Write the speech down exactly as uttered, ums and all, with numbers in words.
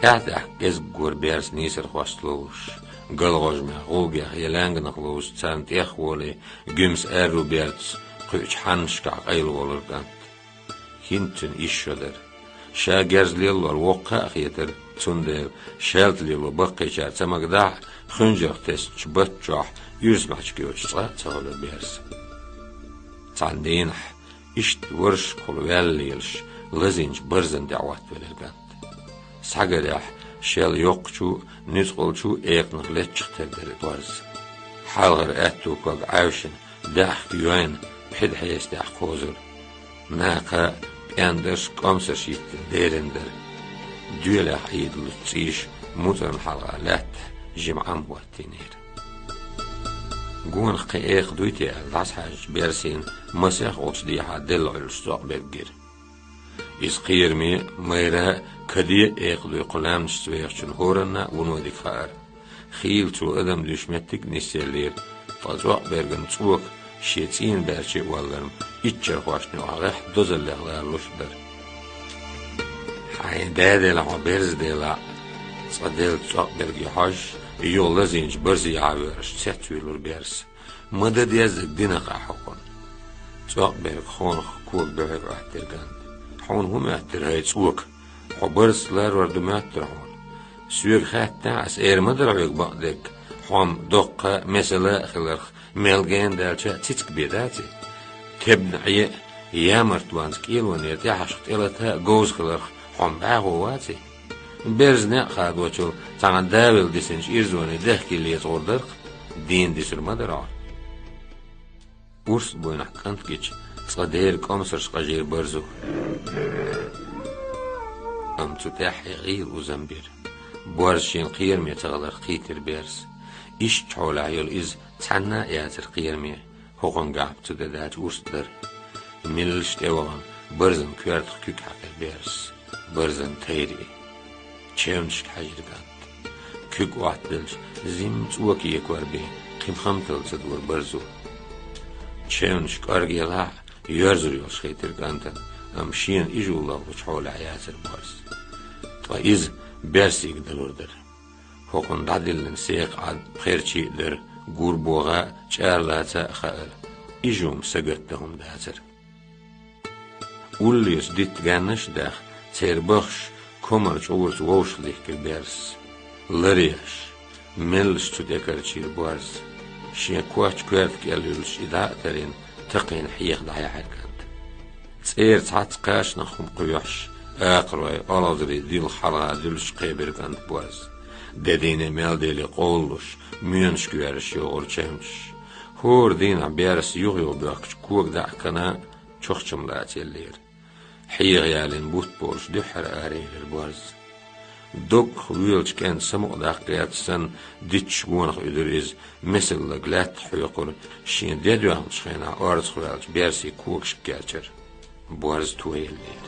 ТӀаьхьа-тӀаьхьа кӀезиг гора берс нийсархошца ловзуш, галгӀожмех, гӀулгех я лаьнганах ловзуш, царна тӀех а волий, гуьмса аьрру берца кхуьучу хьаннашкахь къайлаволура кӀант. ХӀинца цуьнан исс шо дара. Ша герз лелор воккха а хетара, цундела шаьлта лело баккхийчара ца магадахь а, хуьнжарх тесначу батта чохь уьрса маьхьарчиг йоцуш цкъа а ца хуьлура берс. Цхьана дийнахь, иштта варшашкахула ваьлла лелаш, лазийначу барзана тӀе Ӏоттавелира кӀант. Схьагарехь, шел йоккхачу а, нуьцкъалчу а экханах леччах тера дара барз. Хьалхара аьтту ког Ӏаьвшина, даьхка йойна, пхьида хьесатехь кхозура. Накха пӀендарш, кӀомсарш йиттина дерина дара. Доьлех Ӏийдалучу цӀийша муцӀарна хьалха лаьттахь жима Ӏам хӀоттийнера. Гонах кхин экха дуй те аьлла, дӀасахьаьжначу берсина масех волчу дехьа делла Ӏуьллуш цӀокъ берг гира. Иза кхераме а, майра а, каде а экха дуй кху лаьмнашца вехачунна хӀоранна а вуно дика хаьара. Хийла цо адам дуьйш меттиг а нисъеллера, ткъа цӀокъ берган цӀока шен цӀийнан баьрче а валларна, иччархошна юкъахь гӀеххьа дозаллех ларалуш а дара. «Хьайн да делахь, хьо берза делахь а», — цкъа деллачу цӀокъ берге хьожуш, юха лазийначу барзехьа воьрзуш цецвуьйлура берс. «Ма дан деззарг динарг ахь хьуна». ЦӀокъ берг хонах кога дуьхьал Ӏоьттира кӀант. «Хьуна хӀун моьттира, хӀай цӀока? Хьо барзца ларор ду моьттура хьуна? Соьга хаьттинехь а, ас эр ма дара хьоьга бакъдерг, хьо-м доккха а, месала а хиларх, мел гена даьлча а цициг бен дац и? Тебна Ӏен а, ямартлонца кӀелонера тӀехьашха тӀелата а говза хиларх, хьо-м бӀаьхо вац и? Берза некъ хадочул цхьана давилла дисинчу ирзоне дехке лецагӀур дара-кх, дийна дисур ма дара хьо». Урс а буйнахь кӀант гича, цкъа дера кӀомсарш къажийра барзо. Амма цу тӀаьххье гӀийла узам бира. Борз шена кхераме ца хиларх кхийтира берс. Иштта хьолехь йолу иза цхьанна а яцара кхераме, хӀокхунгахь-м цу де даьлча урс а дара. Меллаша тӀевахана, барзан коьртах куьг хьаькхира берс. Барзан тайра и. Чевнашка хьаьжира кӀант. Куьг Ӏоттаделча, зимма цӀока екор бен, кхин хамталла ца дора барзо. Чевнаш кӀоргелахь а, йоьрзур йолуш хийтира кӀантана, амма шена ижу лахлучу хьолехь яцара борз. Ткъа иза берсига далур дара. ХӀокхунна дӀадиллина секха Ӏад пхерчий а дара, гур богӀа а, чӀара лаца а хаьара, ижу-м сагатдан хӀума дацара. Уллерчу дитта гаьннаш а даьхна, церан баххаш комар чӀурца вовшах дихкира берс. Ларъеш, меллаша цу тӀе карчийра борз. Шен коч коьрта кӀел юьллуш и дӀа а тарийна, такхийна хьеха дӀаяьхьира кӀант. ЦӀера цхьацца кхачанах хӀума кхоьхьуш, акхарой, олхазарий дилха хьалха дуьллуш кхебира кӀант борз. Де дийне мел деле къовлалуш, моьнашка йоьрзуш йогӀура чевнаш. ХӀора дийнахь берс юха-юха боьхкучу кога даьӀахкана чохчам лацаеллера. Хьеха ялийна бутт болуш дуьххьара араелира борз. Доггах воьлучу кӀентан самукъадаккха гӀерташ санна, дитташ гонах уьдура иза, месаллаг лаьттах хьоькхура, шен де доьхначу хенахь орцах ваьллачу берсийн когашка керчара. Борз тоеллера.